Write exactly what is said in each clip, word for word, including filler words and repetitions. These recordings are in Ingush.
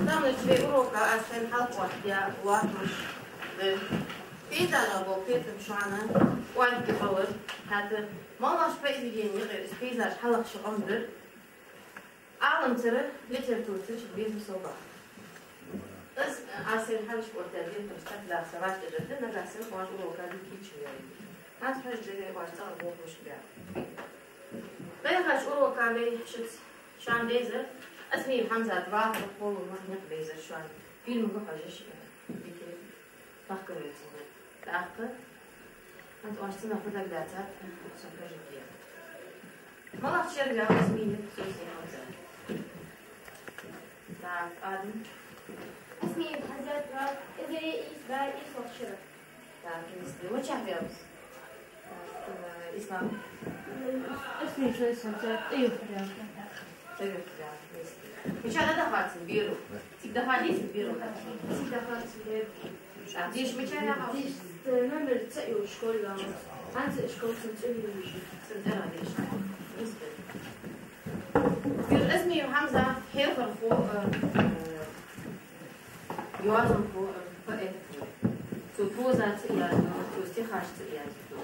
Тамашийна вай урока аз шоана хьалха оттадаь лоархӀамаш да. Пейзажах бола кхетам шоана кӀоарга хилар. ХӀаьта моллагӀча произведене юкъера из пейзаж хьалхашка къам дар. Ӏаламцара, литературацара шийга безам совбаккха. Из аз шоана хьалха оттадаь лоархӀамаш тӀаккха дӀа са вац тӀадерта, нагахьа санна оаш урока дика кийчо яьй. ХӀанз хьожаргда вай оаш цӀагӀара болх беш баьр. ДӀаяхача урока вай шуца шоана дийзар Осмиев Хьамзата вахар, кхоллама никъ бийзар шоана. Фильмага хьожаш, дика бахкар вай цунна. ТӀаккха хӀанз оаш цунах фу дагадоагӀа, со хьожаргда. МалагӀча шера ваьв Осмиев Хьамзат? Так, Адам. Осмиев Хьамзат ваьв ийс бӀаь ийслагӀча шера. Так, нийса. Мичахьа ваьв из? Так, э, Ислам. Осмиев Хьамзат ткъаь юххера ваьв. ТӀаюххера ваьв, нийса. Мичахьа дӀадахад цун беро? Цига дахадий цун беро? Цига дахад цун беро. Так, деша мичахьа яхаш? Деша, э, номер цаӀ йолча школе ваьв. ХӀанз а школа цун цӀи лелаеш я. Цун цӀерагӀа деша. Нийса. Вир Осмиев Хьамзат хьехархо, э, э, йоазонхо, э, поэт ва. Цо прозаца а язду, цо стихашца а язду.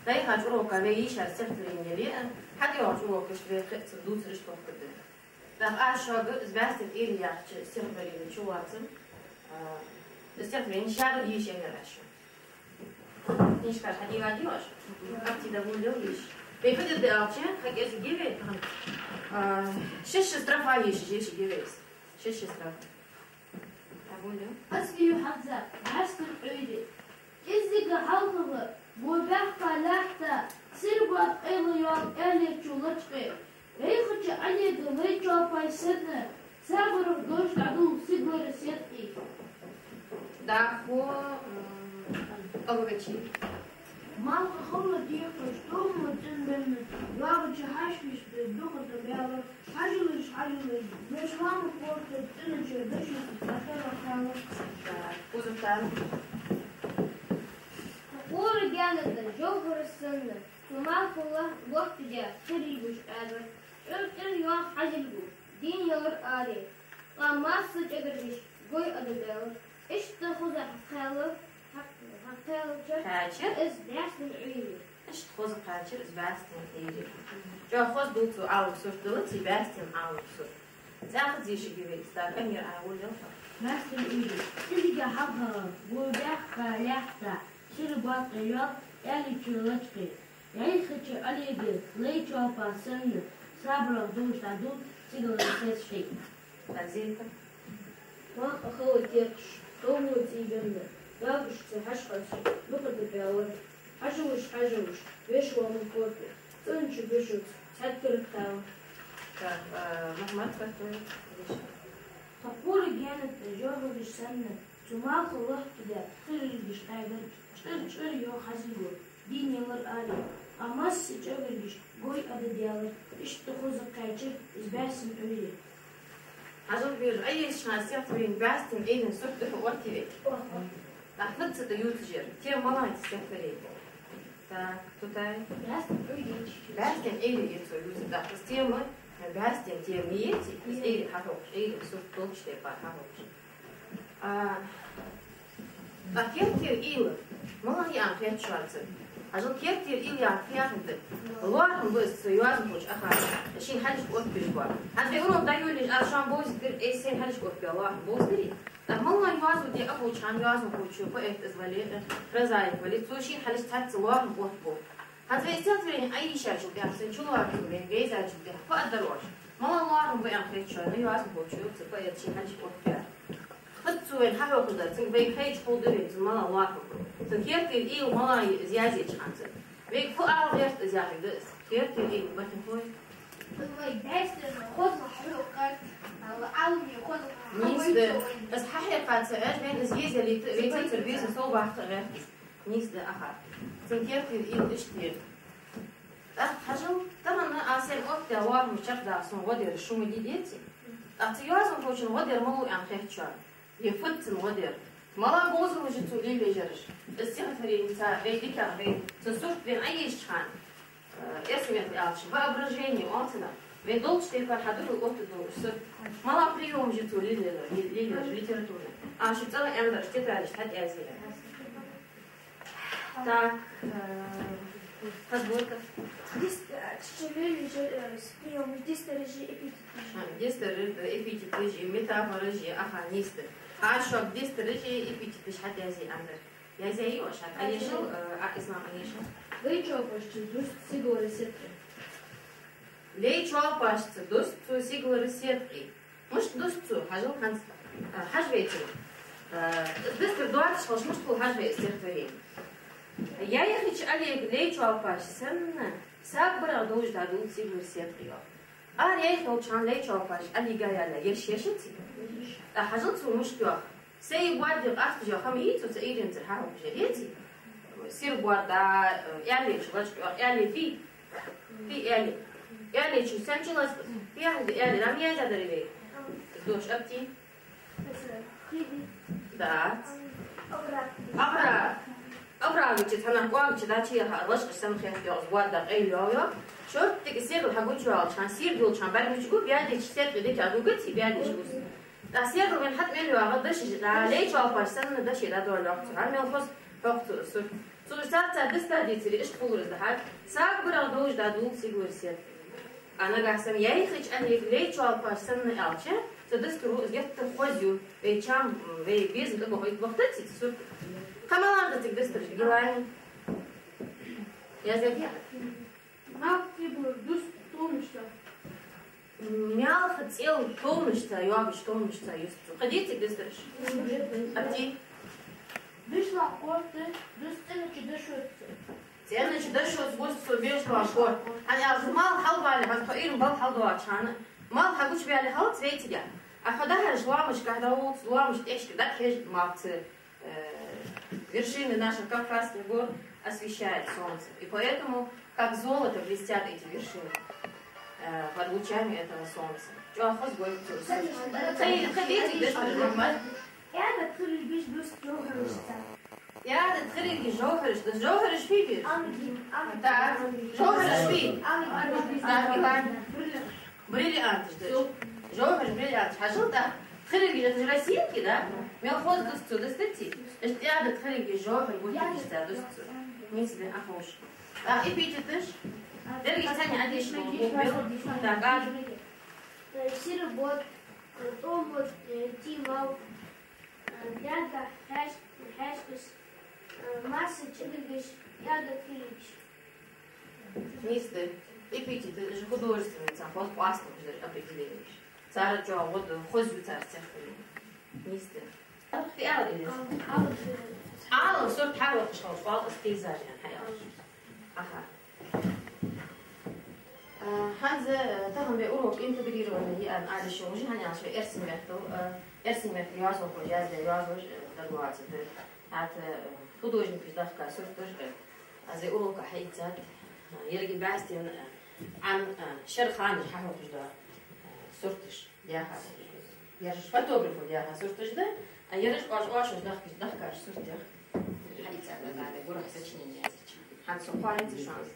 ДӀаяхача урока вай йийшар стихотворени я, хьатӀайоагӀача урокашка вай кхы а цун дувцараш тохкаргда. ТӀаккха аз шуга из «Баьстен Ӏуйре» яхача стихотворени чулоацам, а, из стихотворени шаьра йийша аьннар аз шоана. Книжкаш хьадийгӀадий оаш? Апти да вун лел йийша. Вай фу дергда аьлча, хьакӀезига вай тахан, а, шишша строфа йийша, йийша вай из. Шишша строфа. Осмиев Хьамзат, «Баьстен Ӏуйре». КӀезига хьалхагӀа, го баьхка лаьтта, сийрбат къайла йоал аьлеча лачкъе, йӀайхача Ӏалега лай чоапаш санна, сабарах дош дӀадувл сигалара сеткъий. ДӀахо, м, Алгачи. Малхбузера дехаш, тома цӀенбенна, йоагӀача хьаьшашта дукха тӀабаьлар. Хьажалаш, хьажалаш, вешта лампа корта цӀенача дешаца дӀахаьлар хьалха. Так, Узуртан. Тхо кхоара гаьна тӀа жовхӀара санна, цу малха лоа-, лоаттадаь, хӀирий гуш Ӏаьрар. ЧӀир-чӀир йоагӀа хьажал гу, дийна ялар аре. Ткъа масса чӀагаргаш гой а даьлар. Иштта хоза кхаьчар, кхаьчар из баьстен Ӏуйре. Иштта хоза кхаьчар из баьстен Ӏуйре. ЧӀоагӀа хоза дувц цо Ӏалам сурт дала, цу баьстен Ӏалам сурт. ЦӀаькха а дийша гиве из, так, Амир, Ӏа вуллал хьо. Баьстен Ӏуйре. КӀезига хьалхагӀа, го баьхка лаьтта, сийрбат къайла йоал аьлеча лачкъе, йӀайхача Ӏалега лай чоапаш санна, сабарах дош дӀадувл сигалара сеткъий. Азита. Вахка хала керкаш, тома цӀенбенна, йоагӀача хьаьшашта дукха тӀабаьлар. Хьажалаш, хьажалаш, вешта лампа корта цӀенача дешаца сеткъера хьалха. Так, а, Мухьаммад, как твои вещи? Тхо кхоара гаьна тӀа жовхӀараш санна, цу малха лоаттадаь, хӀирий гуш Ӏаьрар. ЧӀир-чӀир йоагӀа хьажал гу, дийна ялар аре. Ткъа масса чӀагаргаш гой а даьлар. Иштта хоза кхаьчар из баьстен Ӏуйре. Хьажал, вежарий, Ӏа йийшача стихотворени «Баьстен Ӏуйрен сурт» да хьа оттаве. Охо. ТӀаккха фуд цу тӀа ювцаш яр? Тема малагӀа я цу стихотворени? Так, Тутай. Баьстен Ӏуйре. Баьстен Ӏуйре я цо ювцар. ТӀаккха из тема, баьстен тема я, из Ӏуйре хьахьокхаш, Ӏуйре сурт долча тайпара хьахьокхаш. А, ТӀаккха керттера уйла малагӀа я аьнна хет шоана цун? Хьажал, керттера уйла яхар фу яхилга да? ЛоархӀам ба из цу йоазонхочун ахар, шийна хьалхашка оттабеш бола. ХӀанз вай урок дӀайолалуш, аз шоана бовзийтар, из сайна хьалхашка оттабаь лоархӀам бовзийтарий? ТӀаккха малагӀа йоазув де а болча хана йоазонхочо, поэт из вале, прозаик вале, цо шийна хьалхашка цхьацца лоархӀам оттабу. ХӀанз вай стихотворени Ӏайийшачул тӀехьагӀа, цун чулоацам вай вайзачул тӀехьагӀа фу аргдар оаш? МалагӀа лоархӀам ба аьнна хет шоана йоазонхочо, цу поэто шийна хьалхашка оттабаьр? Фуд цо вайна хьахьокхаргда, цунга вайга хайча хул да вайна, цун малагӀа лоархӀам ба. Цун керттера уйла малагӀа я из язъеча хана цун? Вайга фу ала гӀерт из яхилга да из. Керттера уйла, Батин хой. Вай баьстен хоза хьахьокхаргда, Ӏаламе хоза хьахьокхаргда. Нийса да. Из хьахьекха ца Ӏеш, вайна из еза ялийта, вай цунцара безам совбаккха гӀерт из. Нийса да, аха. Цун керттера уйла иштта я. ТӀаккха хьажал, тахан аз шоана оттадаь лоархӀамаш чакхдаха сона гӀо дер шу ма дий, деций? ТӀаккха цу йоазонхочун гӀо дер малув аьнна хет шоана? Е фуд цун гӀо дер? Мала говзал уж цо лелаеш яраш? Из стихотворени цхьа вай дикагӀа вай цун сурт вайна Ӏоешача хана, э, эрсий меттала аьлча, воображение оал цунах. Вай долча тайпара хьадувлал оттаду уж сурт. Мала приём уж цо лелаеш, лелаеш литературни? Аз шуга цӀагӀа аьннадар, тетрадашка хьатӀаязъе. Так, э, подборка. Дис-, э, чу лелаеш, э, приёмаш, дестараши эпитеташи. А, дестараш, э, эпитеташи, метафораши, аха, нийса да. Аз шуга дестараши эпитеташи хьатӀаязъе аьннадар. Язъяьй оаш, хьатӀаешал, э, а, Ислам, Ӏоешал. Лай чоалпашца дуст сигалара седкъий. Лай чоалпашца дуст цо сигалара седкъий. Мишта дуст цо, хьажал хӀанз, а, хьажа вай цунна. А, дустар доацаш хилча, мишта хул хьажа вай из стихотворени. Яйхача Ӏалега лай чоалпаш санна, сагабарах довш дӀадувл сигалара седкъий, йоах. Ара яйха йолча хана лай чоалпаш Ӏалега яле, ераш ешаций? ТӀаккха хьажал цо мишта йоах. Сай боарда къахкаш йола хӀама йий цо, цу Ӏуйранцара хьахьокхаш яр, яций? Сийрбоарда, э, аьле чу лачкъа йоах, аьле фий? Фий аьле? Аьле чу сенна чу лацкъа? Фий аьле, аьле, рам язъяьдар вай? Дош апти? Дац. Абра. Абра. Абра чу, цхьаннахьа кӀоага чу дӀачуяха, лачкъаш санна хет йоах, из боарда къайлайоал йоах. Шорттига сердал хьагучаяьлча хана, сердал йолча хана бӀаргагуча гу, бӀаьдеча седкъий дика гу, гуций бӀаьдеча гус. ТӀаккха сердал вайна хьатӀа мел йоагӀа, дашаш, дӀа, лай чоалпаш санна даше дӀадоал йоах цо. ХӀара мел хоза хьокх цо из сурт. Цо уж царца дустадецаре, иштта хулар из, дӀахьа. Сагабарах довш дӀадувл сигалара седкъий. А нагахьа санна яйхача Ӏалега лай чоалпаш санна аьлча, цу дустаро из геттара хоза ю, вай чам, вай безам тӀабохийта бахийтаций цу сурта? Кхы малагӀа да цига дустараш, Гилани? Язъяьй? Малх цӀелбар дуст товнашца. Малх цӀелбар товнашца, йоагаш товнашца юст цо. Кхы дий цига дустараш? Апти? Бешлахь корта дуст цӀенача дошоца. ЦӀенача дошоца густ цо бешлахь корта. ХӀана аьлча малх хьалбале, хӀанз тхо Ӏуйрийна балха хьалдоагӀача хана, малх хьагучабаьле хилац вай цига. А хьо дахьараш лоамашка дӀаволлац, лоамашта тӀехьашка дӀахьежа малх ца Э, вершины наших Кавказских гор освещает солнце. И поэтому, как золото, блестят эти вершины, э, под лучами этого солнца. ЧӀоагӀа хоза гойт цо из сурт. Кхы, кхы дий цига дустараш, Мухьаммад? Ӏаьдат хиларгиш дуст жовхӀарашца. Ӏаьдат хиларгиш жовхӀараш, дуст жовхӀараш фий бераш? Амги, амги. Так, жовхӀараш фий? Амги, амги. Так, Иван. Бриллианты, жо-, жовхӀараш, бриллианты. Хьажал тӀаккха. Хиларгиш, это же росинки, да? Мел хоза дуст цо, дустарций? Иштта Ӏаьдат хиларгиш жовхӀар гучадеш цо дуст цо. Нийса да, ахуш. А, эпитеташ? Дерригаш цхьана Ӏадешаш бола букваш. Так, а. Сийрбоард, тӀом боард, тӀемал, бӀаргагӀа хьаьш-, хьаьшкаш, масса чӀагаргаш, Ӏаьдат хиларгиш. Нийса да. Эпитеты, уж художественный, цхьа хоза къоастам хьожаш определенеш. Цар чӀоагӀа гӀо да, хоза ю цар цехкале. Нийса да. Фу аьлар из? Ӏалам сурт хьалхашка хьалха оал из пейзаж аьнна, хьаьлхаш. Аха. А, хӀанз, э, тахан вай урок интегрированный я аьнна ала йиш йолаш я, хӀана аьлча вай эрсий меттала, э, эрсий меттала йоазонхой яздаь йоазош, э, дагавоацаргда. ХӀаьта, э, художникаша дахка сурташ, э, аз вай урока хьаийцад, э, еррига бӀаьстенна, э, Ӏан, э, шера ханаш хьахьокхаш дола, э, сурташ даьха. Ераш фотографо даьха сурташ да, а ераш оаш, оаш дахкаш, дахкаш суртех хьаийцад аз, гурахь сочинени язъяьча. ХӀанз со кхоаленца шоана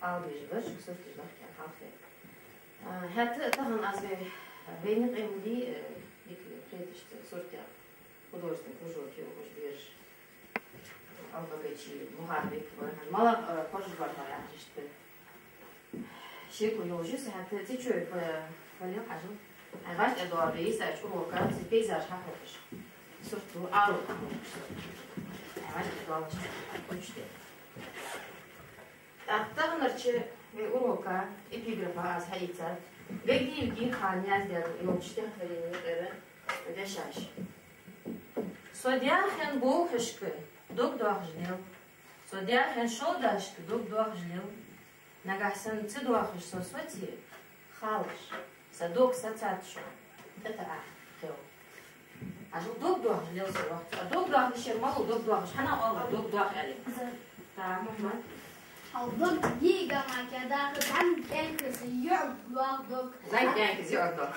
ала безаш бар шуга сурташ дахка хьалхе. А, хӀаьта тахан аз вай, вайна къеман ди, э, дика кхеташ цу суртех. Художественный кружок йолаш бераш. Албогачиев Мухаммад-Бек вар, хӀанз малагӀа, э, хоржаргбар хьо яхаш иштта. Шеко йолаш я са, хӀаьта цу чу фа-, фале хьажал. Ай, гӀаш тӀадоагӀа, йисача урока цу пейзаж хьахьокхаш. Сурт ду, Ӏалам хьахьокхаш сурт. Ай, гӀаш тӀадоагӀаш, кучте. ТӀаккха таханарча вай урока эпиграф аз хьаийцад. Гагиев Гирхана яздаь йолча стихотворени тӀара дешаш. Со даьхен бовхьашка дог доахаш лел. Со даьхен шовдашка дог доахаш лел. Нагахьа санна ца доахаш со соцаде, халаш. Са дог сацад шоана, тӀатаӀа хьо. Хьажал, дог доахаш лел со, йоах цо. А дог доахаш яр малув, дог доахаш? ХӀана оал дог доах аьле? Из. Так, Мухьаммад. Хьал дог йиӀига мара даьха, зӀамига кӀаьнказа йоӀ доах дог. ЗӀамига кӀаьнказа йоӀ доах.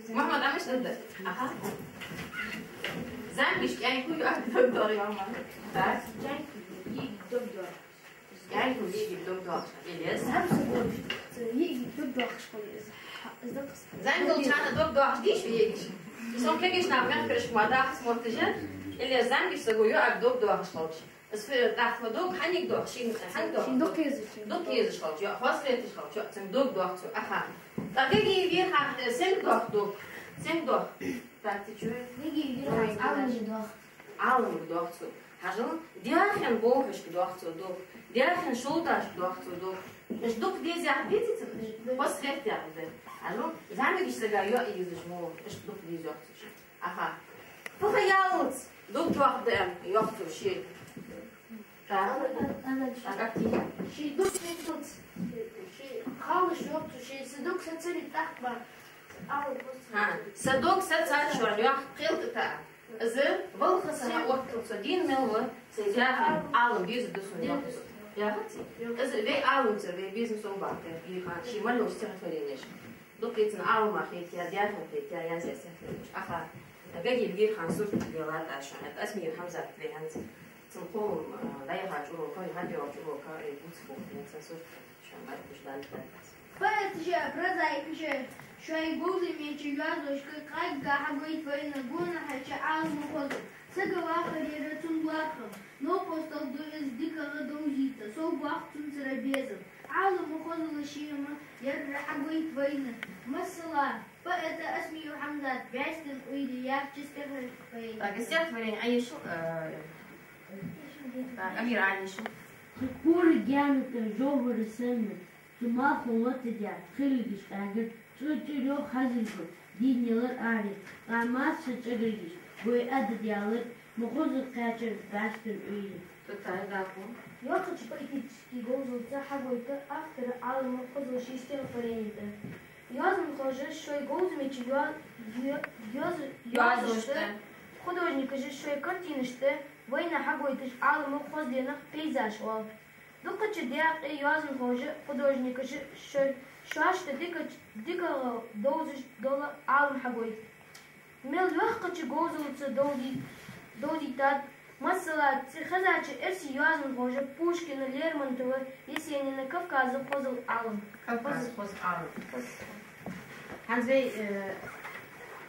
Мухьаммад, а мишта да? Аха. Зӏамигаш кӏаьнк хул, йоах, дог доагӏа, йоах. Так? Кӏаьнк хул, йиӏига дог доагӏа. Кӏаьнк хул, йиӏига дог доагӏа. Илез? Зӏамсаг волаш, йиӏига дог доагӏаш хул из. Из да кхы. Зӏамига волча хана дог доагӏаш дий шоана йиӏигаш? Со кагийча наха мехкарашка ма дахас мотташ. Илез зӏамигача саго йоах дог доагӏаш хилча. Из фе-, тӏаккха дог хьанга доагӏа? Шийна хьанга доагӏа? Шийна дукха езаш. Дукха езаш хилча, йоах, хоза хеташ хилча, йоах, цунга дог доагӏа цо. Аха. Тӏаккха гагийвар хьа, э, сенга доагӏа дог? Сенга доагӏа? Гагийвар хьа, Ӏаламага доагӏа. Ӏаламага доагӏа цо. Хьажал, даьхен бовхьашка доагӏа цо дог. Даьхен шовдашка доагӏа цо дог. Уж дукха деза яхар деций цун? Хоза хетар яхар да. Хьажал, зӏамигача сага йоах езаш мо, уж дукха деза йоах цо шийна. Аха. Фу ха яллалца дог доагӏа да аьнна, йоах цо шийга. Так. Ана, ана, ана. Так, актив. Ший дог сецалца. Ший халаш йоах цо, ший са дог сецаре тӏаккха ба. Ала просто. Ха, са дог сецац шоана, йоах, кхел тӏа таа. Из валлахӏи са хьаоттал цо, дийна мел ва, сай даьхен Ӏалам беза да сона, йоах цо. Яхаций? Из вай Ӏаламца, вай безам сона бакъ, йоах, ший мел йола стихотворенеш. Дукха цун Ӏалама хетаяь, даьхен хетаяь язъяь стихотворенеш. Аха, гагийвар хьа сурт лелар тӏа шоана, Асмиев Хьамзат вай хӏанз. Цун кхоллам, а, дӏаяхача урока, хьатӏайоагӏача урока, э, гуц боху, цун сурт шоана бӏаргагуш дан тӏа. Поэташа, прозаикаша шоай говзамеча йоазошка къагга хьагойт вайна гонахьарча Ӏалама хозал. Сага вахарера цун лоархӏам, новкъостал ду из дикагӏа довзийта, сов боахк цунцара безам. Ӏалама хозала шема ярра хьагойт вайна. Масала, поэта Асмиев Хьамзата «Бӏаьстен уйла» яхача стихотворени. Так, стихотворени Ӏайшал, э, так, Амир Ӏайшал. Кхы кура гаьна тӏа жовхӏара санна, цу малхо лоттадаь, тхилгаш къаьгар, цӏу-цӏуйрох хьазилга, дийна ялар аре, къамаьл ца чӏагаргаш, вай ӏадат ялар, ма хоза кхаьчар бӏаьстен уйла. Туттай дакъо. Йоккхача поэтически говзалца хьагойт автора Ӏалама хозал ший стихотворени тӏа. Йоазонхоша шоай говзамеча йо-, йо-, йоаз-, йоазошта, художникаша шоай картинашта вайна хьагойташ Ӏалама хозленах пейзаж оал. Дукхача даькъе йоазонхоша, художникаша шоай шоашта дика, дикагӏа довзаш дола Ӏалам хьагойт. Мел йоккхача говзалца довзий-, довзийтад, масала, цӏи хезача эрсий йоазонхоша Пушкина, Лермонтова, Есенина «Кавказа хозал Ӏалам». «Кавказа хозал Ӏалам». Хӏанз вай, э,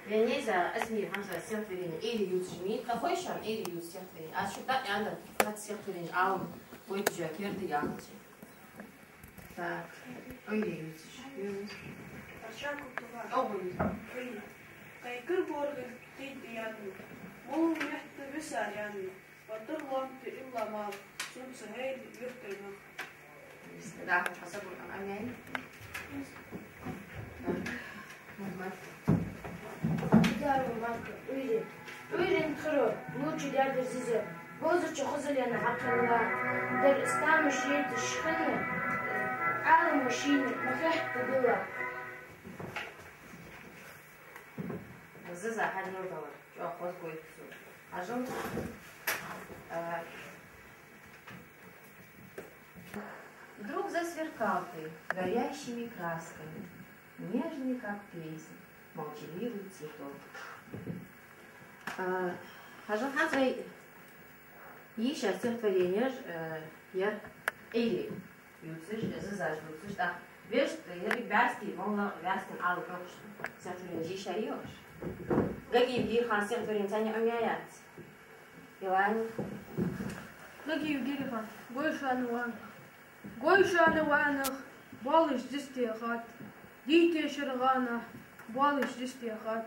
вай Нейза Асмиев Хьамзата стихотворени «Эли» ювцаш ма йий, тӏаккха хой шоана «Эли» ювца стихотворени? Аз шуга дӏааьннадар, хӏанз стихотворенеш Ӏалама гойташ йола керда яхача. Так. Ой, ювцаш. Ой. Кхайкар боргар кхийда яьнна, молла метта висар яьнна, ва тарлонта илла мал, цунца хьайр юртара нах. Да, хьасаб амяй. Мухьаммад. Дару Макка, уйрен. Уйрен тхаро, луча дядя зиза. Бозача хозалена хьакхелла. Дар стамаш еташ хинна, Ӏалама шийна ма хетта дилла. Зиза хьанна дала, чӏоагӏа хоза гойташ цо. Хьажал. А, Вдруг засверкал ты горящими красками, нежный, как песнь, молчаливый цветок. А, хьажал, хӏанз вай йийша стихотворенеш, э, яр Эли ювцаш, Зизаш ювцаш, тӏаккха вешта, еррига бӏаьсти, моллагӏа бӏаьстен Ӏалам йоахаш стихотворени йийшай оаш? Гагиев Гирхан стихотворени цхьанне омъяь яц? Илани. Гагиев Гирхан. Гой шоана ванах. Гой шоана ванах, боалаш дисте хатт. Дийте шера гӏанахь, боалаш дисте хатт.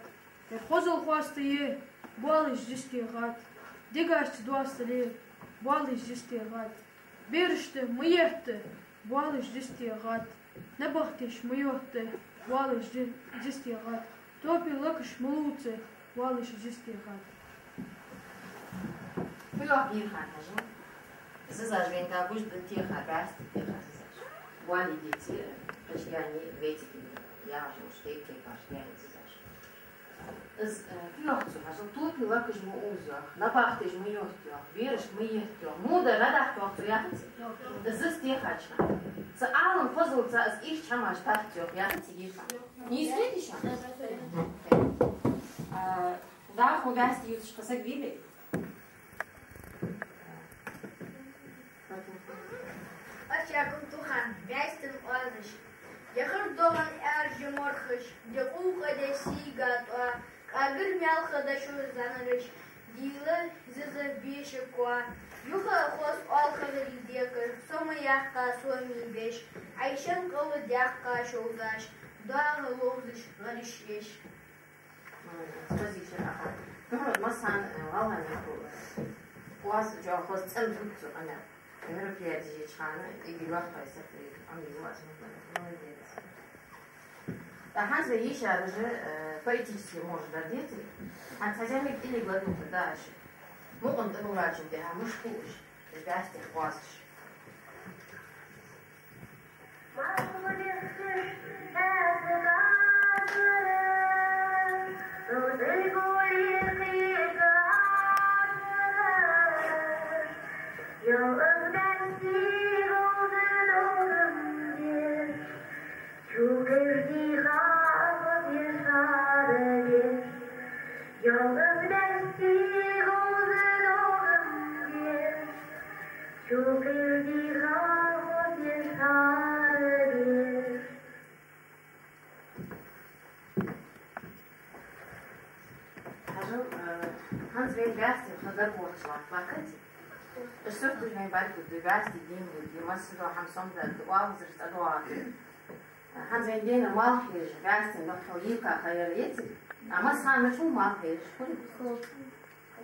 Ер хозал хоастае, боалаш дисте хатт. Дегашца доастале, боалаш дисте хатт. Берашта ма етта, боалаш дисте хатт. Набахтеш ма йотта, боалаш ди-, дисте хатт. Топе лакхаш ма лувца, боалаш дисте хатт. Хьо йоах, Гирхан, хьажал. Зизаш вайна дагуш да, теха, бӏаьста теха Зизаш. Боалий деце, кхыча гаьне веце, яхаш, уж тейп-тейпараш гаьне Зизаш. Из, э, йоах цо, хьажал, топе лакхаш ма увза йоах, набахтеш ма йотта йоах, берашта ма етта йоах, мудар набахта йоах цо, яхац? Из из техача хана. Цу Ӏалам хозалца из ихча хӏамаш тац йоах, яхац, Гирхан? Нийса хетий шоана? А, даху Баьсти ювцаш кхы саг вий вай? Ача култухан, баьстан оазаш. Яхар доагӀан аьржа морхаш, де къулкъа де сийга тӀоа, къагар мел хадаш зӀанараш, дийла зиза беша коа. Юха а хоза оалхазарий декар, со ма яьккха соми беш, Ӏайшан къала даьккха шовзаш, доагӀа ловзаш гӀараш еш. Молодец. Хоза йиш я, аха. Ну, вот, массан, э, гӀалгӀай мехка, э, оаз чӀоагӀа хоза цӀена дувц цу къамаьл. Мероприятие еча хана, и гилвахтойса, и къамаьл вац, молодец. ТӀаккха хӀанз вай йийшар уже, э, поэтически, может, дӀадеций? ХӀанз хоза мег или гладухта да аша. Мукъан тӀабувлачун тӀехьа муш хулаш, баьсти оазаш. Хьажал, э, хӀанз вай баьсти хагар кхоачаш латт, латтий? Уж сурт дужмай барг да, баьсти дийна да, массадола хӀама сомадаргда, оалазар цӀадоагӀаргда. ХӀанз вай дена мал хьежа, баьстан дохьо йийкха ха яр яций? А масса хана чу мал хьежаш хул?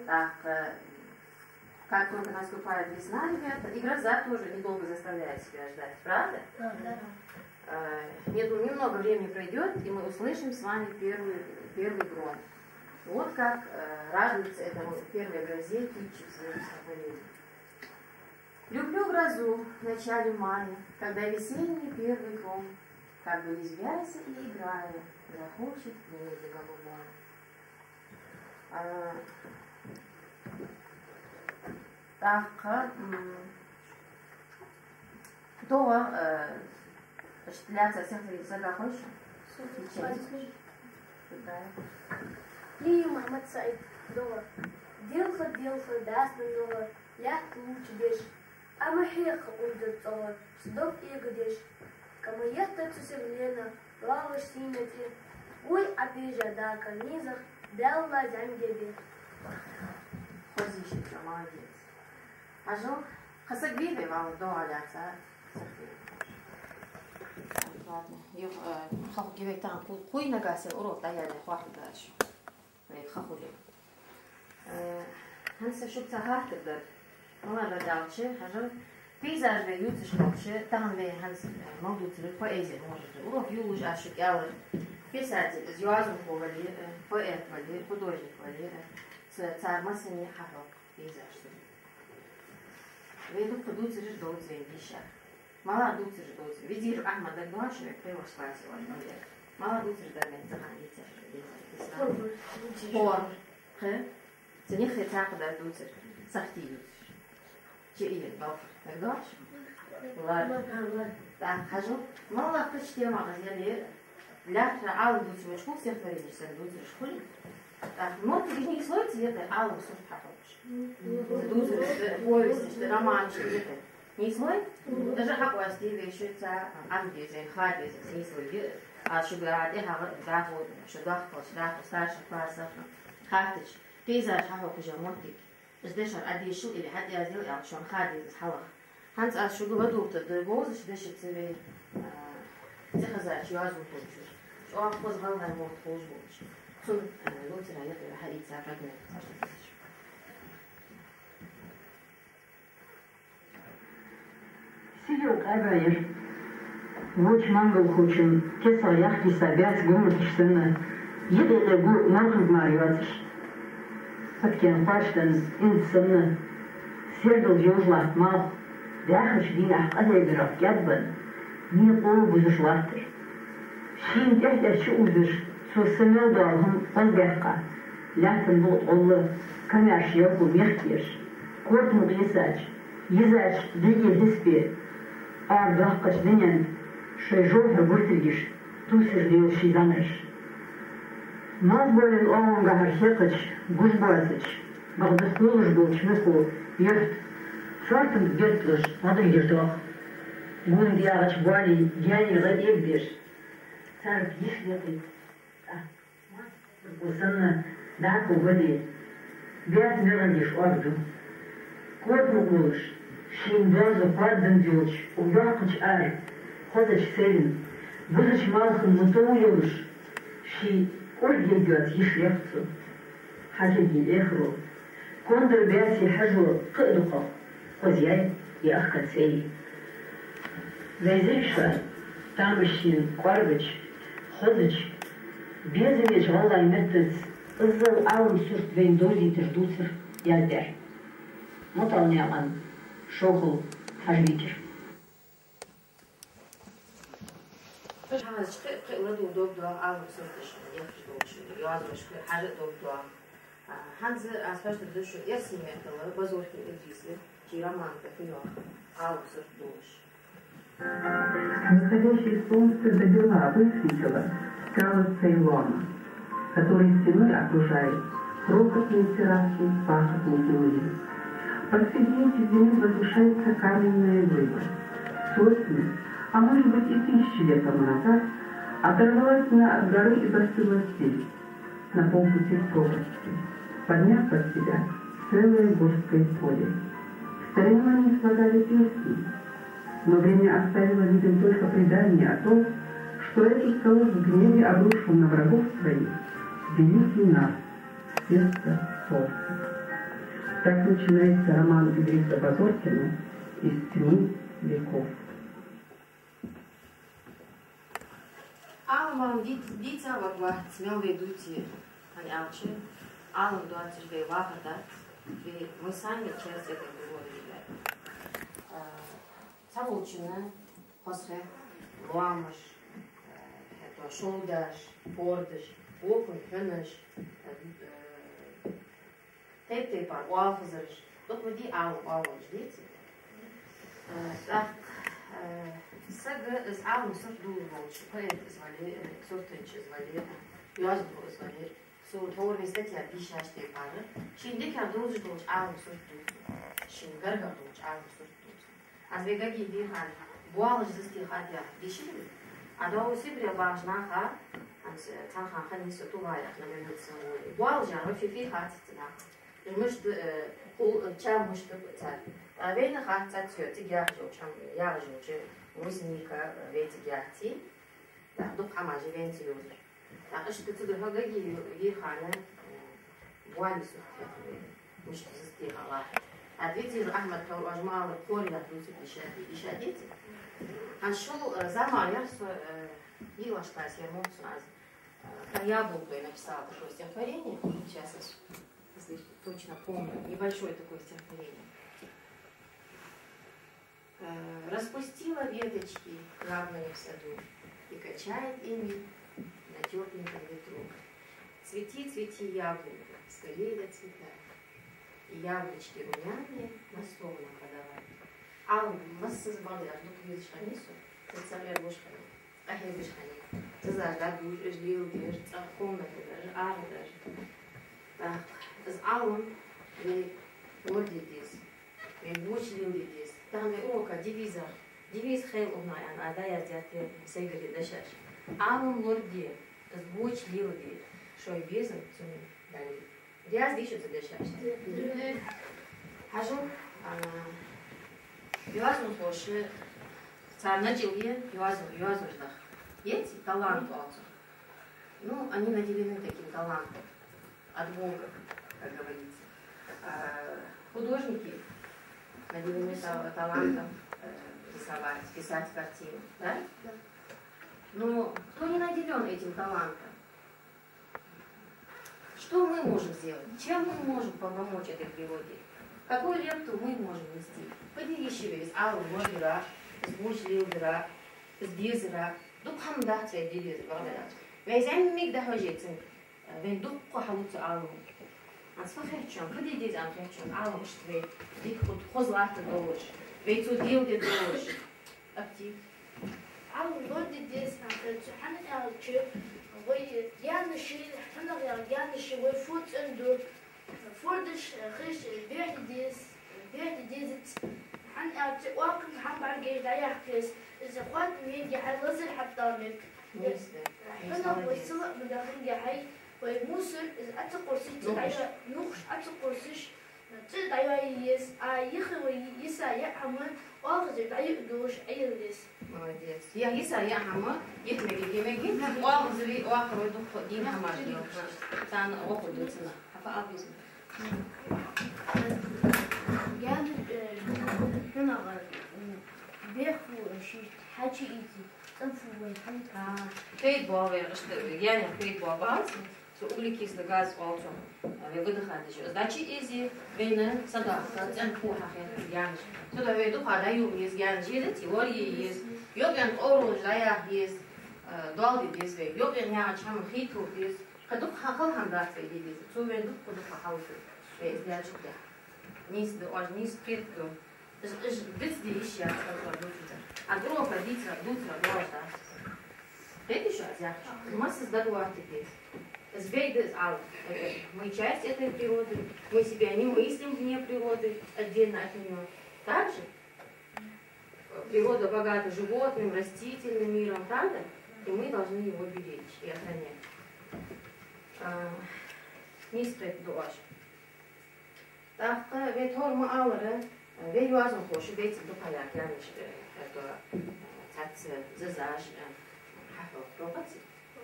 ТӀаккха, как только наступает весна, ребята, и гроза тоже недолго заставляет себя ждать, правда? Да. Э, я думаю, немного времени пройдёт, и мы услышим с вами первый, первый гром. Вот как, э, радуются этому первой грозе тютчи в своём строении. Люблю грозу в начале мая, когда весенний первый гром, как бы резвясь и играя, грохочет в небе голубом. А, тӀаккха, м, догӀа, э, иштта лаьца стихотворени сага хойша? Лиев Мухьмад-Саид, догӀа. Делха, делха, баьстан догӀа, лаьтта лувча беш, Ӏа ма хьекха унзара цӀогӀа, са дог эгадеш. Ӏа ма етта цу сага лена, лоалаш сийна тӀе. Вуй Ӏа бежа дака нийсагӀа, Даьла зӀамига бе. Хоза йиш я, молодец. Хьажал, кхы саг вий вай, валла, догӀа лаьца? Ладно. Юха, э, хьалха гивай тахан кху-, кхуй нагахьа санна урок дӀаяьлча хьоахаду аз шуга. Вай ха хуле. Э, хӀанз са шуга цхьа хаттар дар. Мала дар аьлча, хьажал, пейзаж вай ювцаш хилча, тахан вай хӀанз, э, мел дувцар поэзи, может, урок йолаш аз шуга аьлар. Писатель, из йоазонхо вале, э, поэт вале, художник вале, э, ца-, цар массане хьахьокх пейзаж. Вай дукха дувцараш довз вай дийша. Мала дувцараш довз. Везиров Ахьмад дагадоагӀий шоана, вай пхелагӀча классе оал вай. Мала дувцараш дар вайна цхьан дийцар. ХӀора. Кхы. Цу наьха цхьаькха дар дувцар. Сахьтий дувцар. Чу ийна балха. ДагадоагӀий шоана? Лар. ТӀаккха хьажал. Мала кхыча темах яле. Лаьттара Ӏалам дувцаш хул, стихотворенеш санна дувцараш хулий? ТӀаккха моттигаш нийслой цу юкъе, Ӏалама сурт хьахьокхаш? Дувцараш да, повесташ да, романаш да юкъе. Нийслой? Даже хьакъоастаде вай шуца, Ӏомаде вай, ха де вай, нийслой. Аз шуга тӀехьагӀа даха, шу дахкалаш, даха, старших классах хаттача, пейзаж хьахьокхаш йола моттиг. Из дешар Ӏа дешал или хьатӀаязъял аьлча, шоана ха деза из хьалха. ХӀанз аз шуга ладувгӀа да говзача дешаца вай, а, цӀихезача йоазонхочо. ЧӀоагӀа хоза гӀалгӀай мотт ховш волча. Цун, а, дувцара юкъера хьаийца фрагмент. Сийдола кӀаьда яр. Воча мангалхочун кесагӀа яхкийса баьца гумматаш санна, юкъе-юкъе гу морханга мара йоацаш. Саткен кхоачдан инза санна, сердал йовш латт малх, даьхача дийнахьа къадайгарах кӀаьдбенна, некъо бузаш латтар. Шийна тӀехь-тӀехьа чу увзаш, цо са мел дола хӀама гӀоздаьккха, лаьттан букъа тӀа гӀолла, камаьрша ялхо мехкаеш, корта мукъа йисача, йизача дегӀе хьисапе, арадоаккхача дунен тӀа шоай жовхьара гуртилгаш тувсаш лела ший зӀамагӀаш. Малхбоален оагӀонгахьара хьекхача, гуш боацача, бакъда хулаш болча мехо юрт, сортам гетталуш, гӀадгӀайгӀа доагӀа. Гунда ягӀача боалий гаьна гӀа эгадеш, царга йиш лекхийта. ТӀаккха массаза санна дӀахо вале, баьца мегӀар деш оаргду. Корта мукъа волаш, шийна доазув хоададенна йолча укх йоккхача ара, хозача селлан, бузача малхан мутов йолаш, ший кӀордага йоаца йиш лекх цо. Хьакилги эхаро, кондар баьцеи хьажо кхы а дукхагӀа, хозъяьй е ахкан селлий. Вай зираш ва тамашийна кӀоаргача, хозача, безамеча гӀалгӀай меттаца иззал Ӏалама сурт вайна довзийтар дувцар яздаьр. Муталнаькъан Шохал Хьажбикера. Хьалхашка кхы а ладувгӀа дог доагӀа Ӏалама сурташ яхаш долча йоазонашка, хьажа а дог доагӀа. А, хӀанз аз хьожаргда шоана эрсий меттала Базоркин Идриса ший роман тӀа фу йоах Ӏалама сурт долаш. Восходящее солнце добела высветило скалы Цейлона, который стеной окружает крохотные терраски пахотных земли. Посреди этих земель возвышаются каменные глыбы. Сотни, а может быть и тысячи лет тому назад оторвалась она от горы и застыла здесь, на полпути к пропасти, подмяв под себя целое горское поле. В старину они слагали песни, но время оставило людям только предание о том, что эту скалу в гневе обрушил на врагов своих великий Нарт, сердце солнца. Так начинается роман Идриса Базоркина «Из тьмы веков». Ӏалам, Ӏалам дийц-, дийца варгвац, мел вай дувце, хӀана аьлча Ӏалам доацаш вай вахар дац, вай, мы сами часть этой природы, ребята. А, цхьаволчунна хоза хет лоамаш, а, хӀаьта шовдаш, пордаш, вокхунна хьунаш, а, а, тайп-тайпара оалхазараш, дукха ма дий Ӏалам оалаш, деций? Э, тӀаккха, э, сага из Ӏалама сурт дувлаш волча, поэт из вале, э, суртанча из вале, э, йоазонхо из вале, цо тхьовра вай статья дийшача тайпара, шийна дикагӀа довзаш долча Ӏалама сурт дувц цо, шийна гаргагӀа долча Ӏалама сурт дувц цо. Аз вай гагий дийхар, боалаш застий хаддяхь дийшар вай. А дӀо Сибре багӀача наха, хӀанз, э, цхьан хана хиннай со Тувларе, на границе воле. Боалаш яр вообще фу я хац цу наха. Уж мишта, э, хул, э, чам мишта ба цар. А вайна хац цхьацца цига яхаш йолча хӀама, яхаш йолча, брусника, э, вай цига яхаций. ТӀаккха дукха хӀамаш я вайна ца йовзаш. ТӀаккха иштта цу духьа гагий дийхар, э, боалий сурт хетар вайна. Мишта застий хала. А деций уж Ахьмад-Товра, уж ма аллара, кхоалагӀа дувцар дийша, дийша деций? ХӀанз шул, э, заман яр со, э, йиълагӀча классе яр мо сона аз, э, про яблоньку я написала такое стихотворение. Сейчас я с-, если точно помню, небольшое такое стихотворение. Э, распустила веточки яблоня в саду и качает ими на тёпленьком ветру. Цвети, цвети, яблонька, скорей расцветай. И яблочки румяные на стол нам подавай. Ӏалам массаза бакъда аьлча дукха дезаш хиннай со, цхьацца гӀерташ хиннай. Къахьегаш хиннай. Зизаш дӀадувш, уж леладеш, цӀагӀа комнатадараш, арадараш. ТӀаккха из Ӏалам вай лораде деза. Вай гоча леладе деза. Тахан вай урока девизах, девиз хийла укхунах аьнна, аз дӀаяздаьд сайгара дешаш. Ӏалам лораде, из гоча леладе, шоай безам цунна дале. Язде шо цу дешашта? Хьажал, а, йоазонхоша, цар начӀал я йоазон-, йоазош даха. Есть талант оал цох. Ну, они наделены таким талантом от Бога, как говорится. А художники наделены та-, талантом, э, рисовать, писать картины, да? Да. Но кто не наделён этим талантом, что мы можем сделать? Чем мы можем помочь этой природе? Какую лепту мы можем внести? Поделись себе из Ӏалама лорадара, из гоча леладара, из безара. Дукха хӀама дац вай де дезар, бакъда. Вай зӀамига дӀахьожийта цунга, вайна дукха хьалу цу Ӏалама. Аз фу хет шоана, фу де деза аьнна хет шоана, Ӏалам иштта вай дика ху-, хоза латтар долаш, вай цо леладер долаш. Аптик. Ӏалам лораде деза аьнна хет сона, хӀана аьлча вай янна шийла хьунагӀа Гаьнаш вай фу цӀена ду, фу деш, хиш, бехк де деза, бехк де дезац. ХӀана аьлча оакхам хьабӀаргаш дӀаяхьа еза. Из хоаттам мегаргья хьай лазар хьатӀадала мег. ХьунагӀа вай сала ма даханга хьай, вай мусор из Ӏо ца кхувсаш, цӀи дӀайо-, нухаш Ӏо ца кхувсаш, цӀи дӀайоае еза, а йиса вай йиса яа хӀама оалхазар дӀайоа йолаш Ӏеллес. Молодец. Я йиса яа хӀама, йита мегаргья, мегаргья, оалхазар, оалхазар дукха дийна хӀамаш йоах. Царна гӀо хургда цунах. Хьафа албизна. Гаьна, э, хьунагӀа, м, бехк фу, э, шийта хьачу ийца, цӀена фу вай хьалта. А, фейд боагӀа вай, иштта, гаьна фейд боагӀа вац. Цу углекислый газ оалча, вай выдыхать деш. Из дӀачу ийзе, вайна сагӀа, цӀена фу хьахет гаьнаш. Цудухьа вай дукха дӀайоа еза гаьнаш, езац, лорае еза. Йокъаенна къовралаш дӀаяха еза, э, доал де деза вай. Йокъаенна яхача хӀаман хий тоха деза. Кхы дукха хала хӀама дац вай де дезар. Цо вайна дукха-дукха хьалхашт вай из даьчул тӀехьагӀа. Нийса да оаш, нийса кхетаду. Уж, уж дицде йиш яц, хьалха дувцар. А гӀулакх дийцар, дувцар доагӀаш дац. Кхетий шо аз яхачох? Массаза дагавоаккхаргда из. Из бейда из Ӏалам. Мы часть этой природы, мы себя не мыслим вне природы, отдельно от неё. Так же? Природа богата животным, растительным миром, правда? И мы должны его беречь и охранять. А, нийса кхетаду оаш. ТӀаккха вай тхьовра ма аллара, вай йоазонхоша беций дукха яха гаьнаш, э, это, э, цхьацца зизаш, э, хьахьокхац.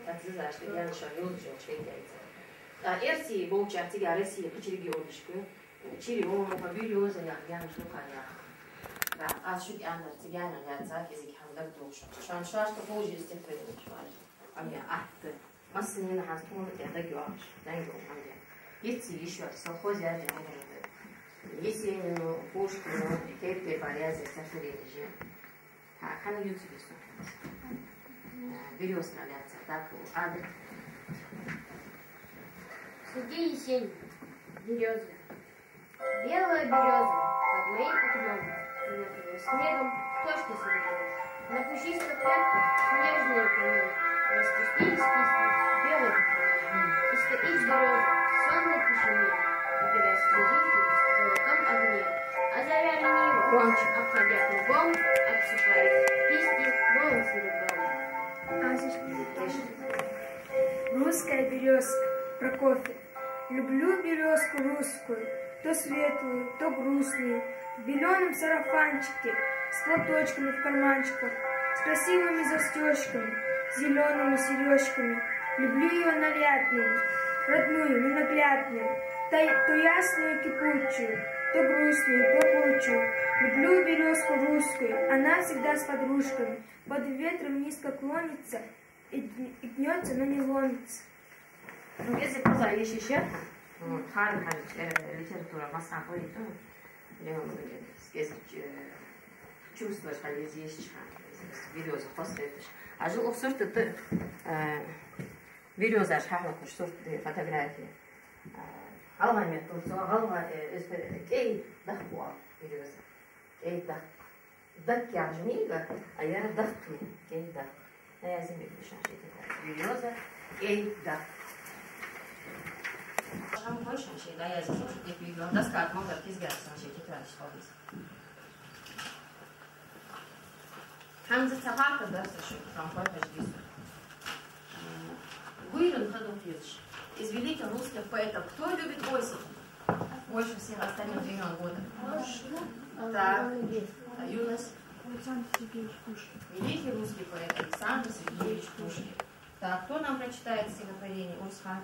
Цхьацца зизаш тӀа гаьнаш йовзаш йолча хетяйца. ТӀаккха эрсий болчар цига Россе кхыча регионашка, Черемуха, Берёза яха гаьнаш дукха яха. ТӀаккха аз шуга аьннар, цу гаьнех лаьца кӀезига хӀама дагадоагӀа шоана. Шоана шоашта ховш из стихотворени шоаш. Ам я атта. Массанена хӀанз тхона тӀа дагайоагӀаш, дагайоагӀаш хӀама я. Еций йиш йоацаш, совхоз яьржа хӀама да. Есенина, Пушкина, Кепке парязе стихотворенеш я. Хьа, хьан юцу бису? Э, Берёзках лаьца, так, адрес. Сергей Есенин, «Берёза». Белая берёза под моим окном, она крылась снегом точно серебро. На пушистых ветках снежные пионы распустились песни белой пчелы. И стоит берёза в сонной тишине, упираясь в слезинки в золотом огне. А заря ленива, обходя кругом, обсыпает песни белым серебром. Русская берёзка, Прокофьев. Люблю берёзку русскую, то светлую, то грустную, в белёном сарафанчике, с платочками в карманчиках, с красивыми застёжками, с зелёными серёжками. Люблю её нарядную, родную, ненаглядную, та-, то ясную, кипучую, то грустную, плакучую. Люблю берёзку русскую, она всегда с подружками, под ветром низко клонится и гн-, и гнётся, но не ломится. Ну, если проза ешише, вот, хьарам хьарам, э, литература массахана хулийту, э, чувствуешь, хьал еза ешача хана, берёза хоза хеташ. А жо укх сурта тӀа, э, берёзаш хьахьокхаш сурт, э, фотография. Э, гӀалгӀай меттала цо, гӀалгӀай, э, из, э, кӀай дахк оал берёза. КӀай дахк. Даг яхаш мега, а ер дахк я, кӀай дахк. ДӀаязде мегаргда шоана шоай тетрадаш. Берёза, кӀай дахк. Шоана хой шоана шоай дӀаязде, шоай тетрадаш. Доска тӀа ма гар кизгар шоана шоай тетрадаш хьалдиса. ХӀанз цхьа хаттар дац шоана, шоана хой хьажа дису. Гуйран ха дукха езаш. Из великих русских поэтов кто любит осень больше всех остальных времён года? Так. Юнус. Александр Сергеевич Пушкин. Великий русский поэт Александр Сергеевич Пушкин. Так, кто нам прочитает стихотворение? Урусхан.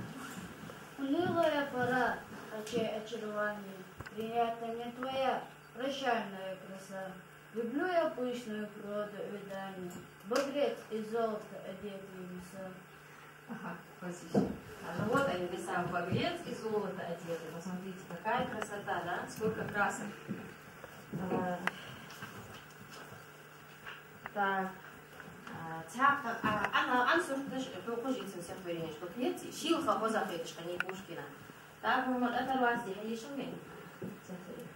Унылая пора, очей очарование, приятна мне твоя прощальная краса. Люблю я пышную природу, увяданья, багрец и золото одетые леса. Ага, вот здесь. А, ну вот они, леса, багрец и золото одеты. Посмотрите, какая красота, да? Сколько красок. Э, так. Э, цхьа-, а, Ан-, Ансурташ, э, Пукъужицын стихотворенеш дукха еций, шийла ха хоза хеташ хиннай Пушкина. Так, хӀама оторваться де хьаешал вайна? Стихотворени.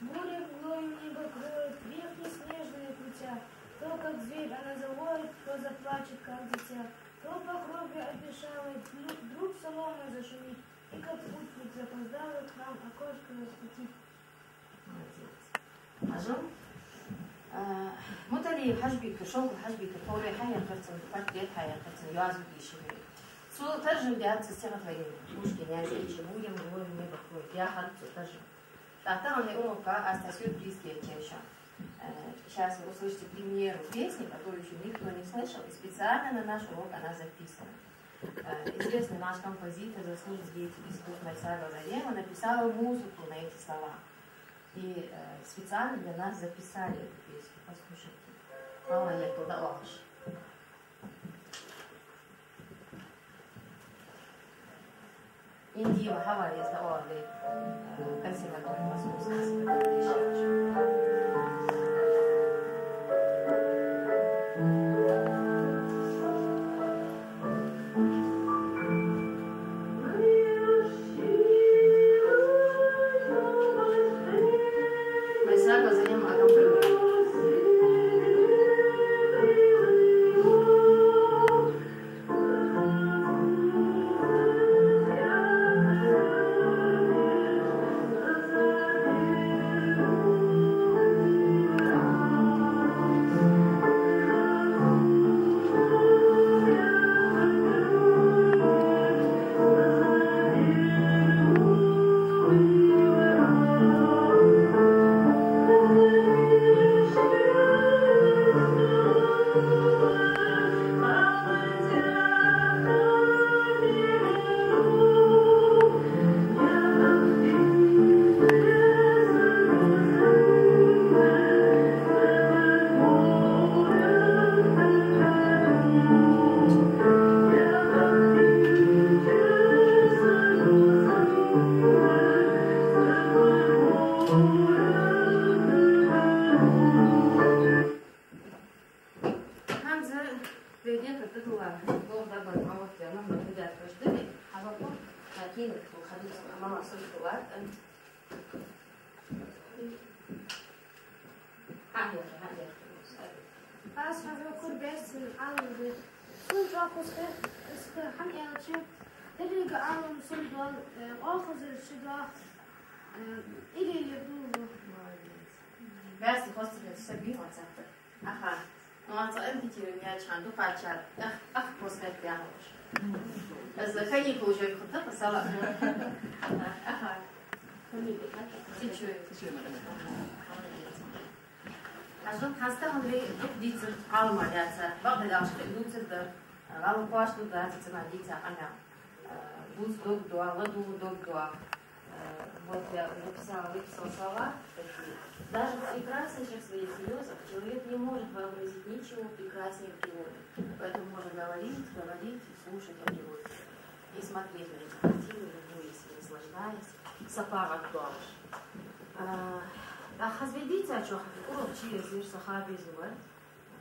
Буря в глубине покроет вихри снежные путя. То, как зверь, она завоет, то заплачет, как дитя. То по крови обещалой вдруг, вдруг со Путь хоть запоздалый к нам окошко наступит. Молодец. Хьажал. А, Муталиев Хьажбика, Шовкъа Хьажбика, хӀара хьаяьккхар цун, портрет хьаяьккхар цун, йоазув дийшар. Цо таржам даьд цу стихотворени. Пушкин яздеча «Бурен горы небо кроет». Яхар цо таржам. ТӀаккха тахан урока аз тха сюрприз кечаша. Э, щас вы услышите премьеру песни, которую ещё никто не слышал, и специально на наш урок она записана. Э, известный наш композитор, заслуженный деятель искусств Марсиагова Зарема написала музыку на эти слова. И, э, специально для нас записали эту песню. Послушайте. Мама, я туда охш. Индиева Хьава еза оале, э, консерватория, Московская консерватория. Марсиагова Зарема аккомпанирует. ХӀанз вай декхар тӀадилла, гӀолла дӀабала, а вот я, ну, ну, ребят, подожди, а вот, ну, накинут, ну, ходить, а мама сумку лад, э. Хьа, я, хьа, я. Аз хьахьокхар бесса Ӏалам да. Сона чӀоагӀа кхоачаш да, хӀана аьлча, деррига Ӏалам сона дола, э, оалхазар ши дола, э, или я дула. Молодец. Бесса хоза хет, са бий вацахта. Аха. Ну, а цхьа анкетировани яьча хана дукхачар, ах, ах, хоза хет яхаш. Аз каникул уже хутта, сала. Аха. Ты чё? Хьажал, хьастагӀа вай дукха дийцар Ӏалама лаьца. Бакъда аьлча, дувцар дар, гӀалгӀай кхоачашдергдац цунах дийца къамаьл. Э, бус дог дуа, ладувгӀа дог дуа. Э, вот я написала, выписала слова такие. Даже в прекраснейших своих слёзах человек не может вообразить ничего прекраснее природы. Поэтому можно говорить, говорить и слушать о природе. И смотреть на эти картины, любуясь и наслаждаясь, сапагӀат долаш. Э, а хӀанз вай дийцачох урок чу езар, саха безам бар,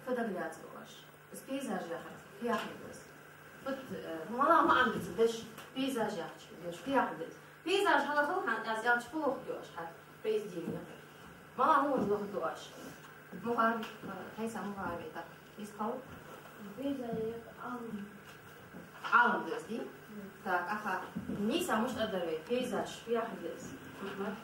фотография долаш. Из пейзаж яхар фу яхилга да из? Вот, э, мала маӀан да цун деш, пейзаж яхача деш, фу яхилга да из? Пейзаж хьалха хьа, аз аьлча, фу лохаргда оаш хьа произведени? Мала хӀамаш лохаргда оаш? Мухар, э, хьайса мухар вай тӀаккха? Из хьал? Пейзаж яхар Ӏалам. Ӏалам да из, дий? Так, аха. Нийса мишта дар вай, пейзаж фу яхилга да из? Мухар.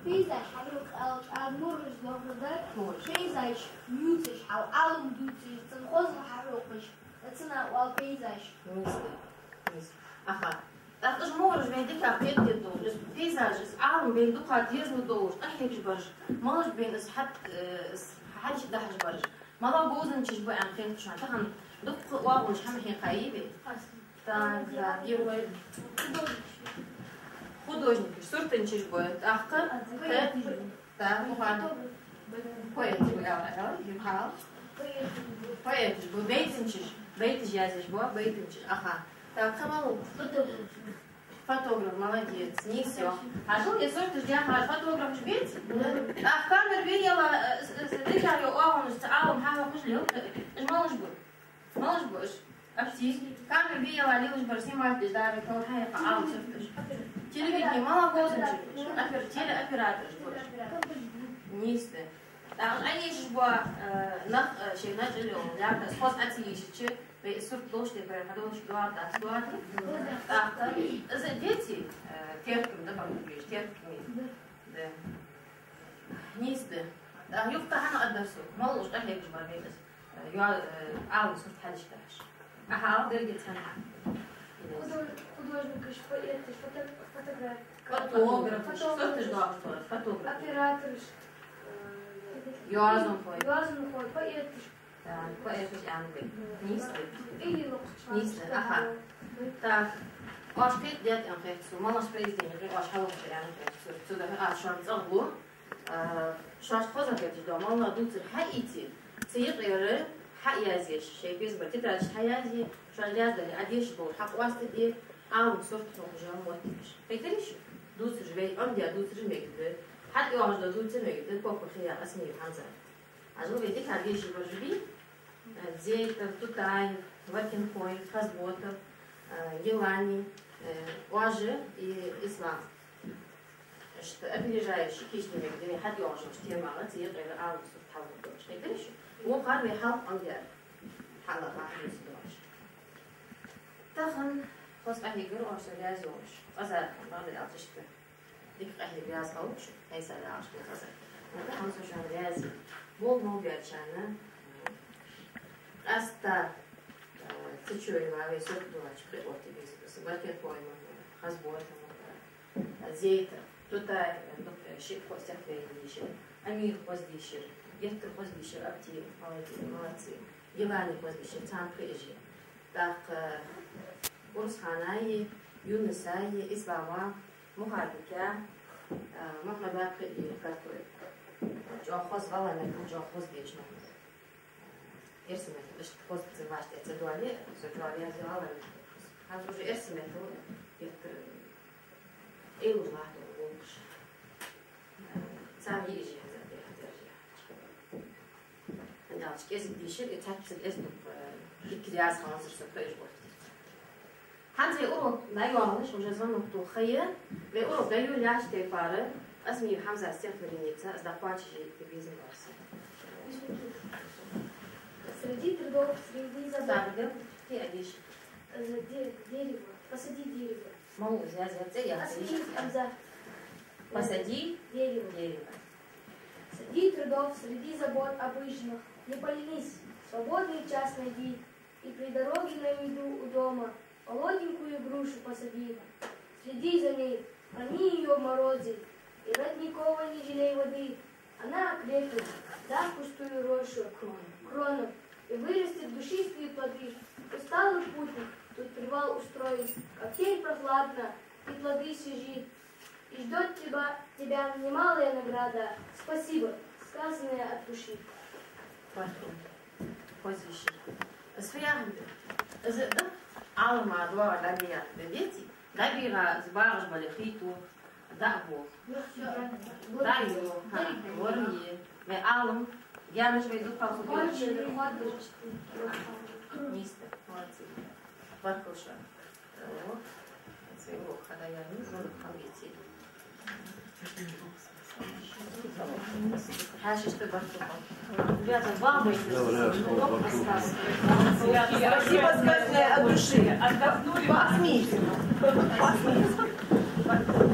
Пейзаж хьалха аьлча, аз мураж лохаргда. Мураж. Пейзаж ювцаш, хьал Ӏалам дувцаш, цун хозал хьахьокхаш. Цунах оал пейзаж. Нийса, нийса. Аха. ТӀаккха уж мураж вай дика кхетаде долаш, из пейзаж, из Ӏалам вайна дукха дезалургдолаш, къахьегаш бараш, малаш ба вайна из хьат-, э, из хьадеш дахьаш бараш. Мала говзанчаш ба аьнна хет шоана. Тахан дукха оагӀонаш хьа ма хьекхай вай. Так, так, герой. Художникаш, суртанчаш ба, тӀаккха поэт. Так, Мухар. Поэт, Мухар. Поэташ ба, байтанчаш, байташ язъеш ба, байтанчаш, аха. Так, кхы мала? Фотограф, молодец, нийса. Хьажал, я сурташ дехаш фотографаш беций? Так, камера ве яла, э, с-, с-, дикагӀа я оагӀонаш цу Ӏалама хьахьокхаш лел, уж малаш ба? Малаш ба уж? Оптик. Камера ве яла лелаш бар, снимать деш дар, кал хьайха Ӏалама сурташ. Телевидени, мала говзанчаш ба уж? Опер-, телеоператораш ба уж? Нийса да. ТӀаккха уж Ӏайшаш ба, э, нах, э, шоай начӀал йола, лаьрхӀа, хоза Ӏа ца йийшача, вай сурт долаш тӀа, вай хьадолаш доагӀа, дац доагӀа. ТӀаккха из деций, э, Вижу, терпкий. Да. Нийса да. А юха хӀана аргдар сога? Малаш къахьегаш бар вай из? Йо, э, Ӏалама сурт хьадеш дахьаш. Ахьа ала деррига цхьана. Худож-, художникаш, поэташ, фото-, фотограф-, Фотографаш, фото-, сурташ доахаш, фотограф. Оператораш. Йоазонхой. Йоазонхой, поэташ. Да, поэташ аьнна вай. Нийса да. Нийса да, аха. Так, оаш кхетадергда аьнна хет сона, малаш произведени оаш хьалхашка аьнна хет сона. Цудухьа аз шоана цӀагӀа лу, а, шоашта хоза хеташ дола мел наха дувцар хьаийце, цу юкъера хьаязъеш, шоай безам бар тетрадашка хьаязъе, шоаш раьза дале, Ӏа дешаш бола хьакъоастаде, Ӏалама сурт хьокхаш йола моттигаш. Кхетарий шо? Дувцараш вай, Ӏомадаь дувцараш мегаргда, хьатӀайоагӀаш дола дувцар мегаргда, коккхагӀа хьаяь Осмиев Хьамзат. Ӏа жал вай дика дешаш бараш бий, э, Дзейтов, Тутаев, Варкинхой, Хазботов, э, Гилани, э, Ӏожа и Ислам. Иштта опережающий кийчдинег дина хьатӀайоагӀаш йолча темагӀа цу юкъера Ӏалама сурт хьалхара долаш. Кхетарий шо? Вокхар вай хьалха Ӏомадаьр. Хьалха хьадувца доагӀаш. Тахан хоза къахьегар оаш, со раьза йолаш. Къаза, бакъдар аьлча, иштта. Дика къахьег, раьза хилва шо, хьайса дагӀаш хул хоза. Тахан со шоана раьза я. Болх ма баьчарна, къаьстта, э, цу чура вай сурт дувцача пхиъ оттаде беза, Варкинхой ма, Хазботов ма, Дзейтов, Тутаев, э, шиъ-кхо стихотворени дийшар, Амир хоза дийшар, геттара хоза дийшар Аптиев, молодец, молодцы, Гилани хоза дийшар, царна пхиъ жи. ТӀаккха Урусхана, Юнуса, Ислама, Мухарбика, э, Мухьмада пхиъ дийшар, Картоев. ЧӀоагӀа хоза гӀалгӀай меттала, чӀоагӀа хоза дешаш Мухьмад. Эрсий меттала, иштта хоза ца ваштӀе ца доале, со чӀоагӀа раьза я гӀалгӀай меттала. ХӀанз уже эрсий меттала, это, э, уж лахьта гӀулакхаш. Царна йиъ жи хьаза дехьа, дехьа жи. ХӀана аьлча кӀезига дийшар, и цхьацца эздук, э, дика раьза хиланзар со кхаьж гӀорта. ХӀанз вай урок дӀайоагӀаш, уже звонок тоха ха я. Вай урок дӀайолаяьча тайпара, Осмиев Хьамзата стихотворенеца аз дӀакхоачашъе безам бар са. Среди трудов, среди забот. Так, да? Ты одишь. Э, де-, дерево. Посади дерево. Мало, я, я, я, я. Осмиев Хьамзат. Посади дерево. Дерево. Среди трудов, среди забот обычных не поленись, свободный час найди. И при дороге на виду у дома молоденькую грушу посади. Следи за ней, храни её в морозы, и родниковой не жалей воды. Она окрепнет, даст густую рощу крону, и вырастет душистые плоды. Усталый путник тут привал устроит, как тень прохладна, и плоды свежи. И ждёт тебя, тебя немалая награда. Спасибо, сказанное от души. Баркал. Хоза дийшар. Аз фу яхар, из да Ӏалама доагӀар дӀабигӀа, да, деций? ДӀабигӀа из багӀаш бале хий тох, дӀа а бох. ДӀа а йох, ха, лорам е. Вай Ӏалам, гаьнаш вай дукха хургйолаш. Нийса да, молодцы. Баркал шоана. Спасибо, сказанное от души. Посмейтесь. Посмейтесь.